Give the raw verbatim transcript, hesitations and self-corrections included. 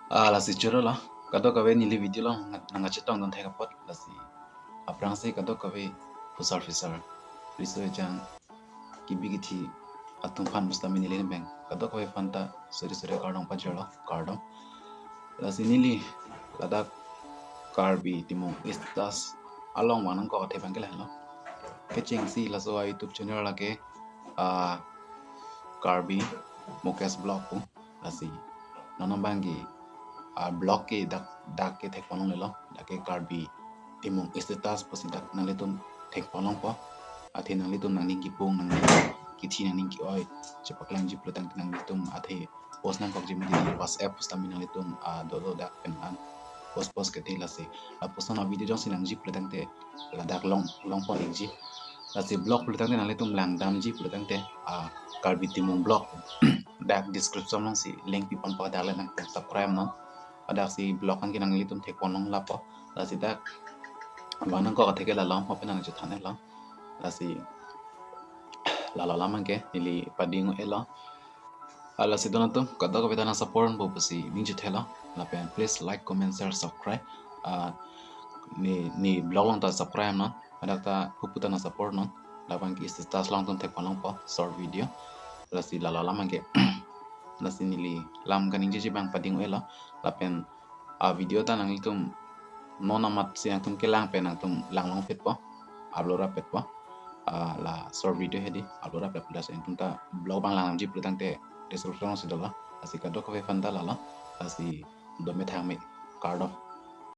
Ah, lasi choro lo, kadokave neli video along nang kachetongdun thek apot, lasi aphrangsi kadokave phusar phisar, riso ejang, kibi kithi atum aphan pusitame neli bang kadokave aphanta suri suri kardom pajirlo, kardom. Lasi neli ladak Karbi Timung status along vang nangkok athe abangke lahelo. Kechengsi laso a-YouTube channel lake, ah, Karbi Mukesh Vlog pu. Lasi non abangke, ah, vlog ke dak, dak ke thekponlonglelo, dak ke Karbi Timung status pusi dak nanglitum thekponlongpo. Athe nanglitum nangning kipung, nangning kithi, nangning ki-oi chepaklangji pulotangte nanglitum athe post nangkokji mati WhatsApp pusitame nanglitum, ah, dodo dak pen an post post ke the. Lasi lapuson a-video jongsi nangji pulotangte ladak long, longpon ikji. Lasi vlog pulotangte nanglitum langdamji pulotangte, ah, Karbi Timung Vlog dak description alongsi link piponpo, dak le nang subscribe non. Adaksi vlog anke nanglitum thekponlong lapo. Lasi dak vang nangkok athe ke lalo, hope nangchethan-etlo. Lasi lalo alam anke neli pading-o-etlo. Ah, lasi don atum kadokave ta nang support nangpo pusi ningje thelo. Lapen please like, comment, share, subscribe. Ah, ne, ne vlog along ta subscribe non. Hadak ta hupu ta nang support non. Labang ke status along atum thekponlongpo short video. Lasi lalo alam anke. Lasi neli lam kaningjeji abang pading-o-etlo. Lapen a-video ta nanglitum non amatsi nangtum kelang pen nangtum langlongpetpo, upload rapetpo. Ah, la short video hedi upload rapet, lasi nangtum ta vlog abang langdamji pulotangte description alongsi dolo. Lasi kadokave aphanta lalo. Lasi dome thangme, kardom.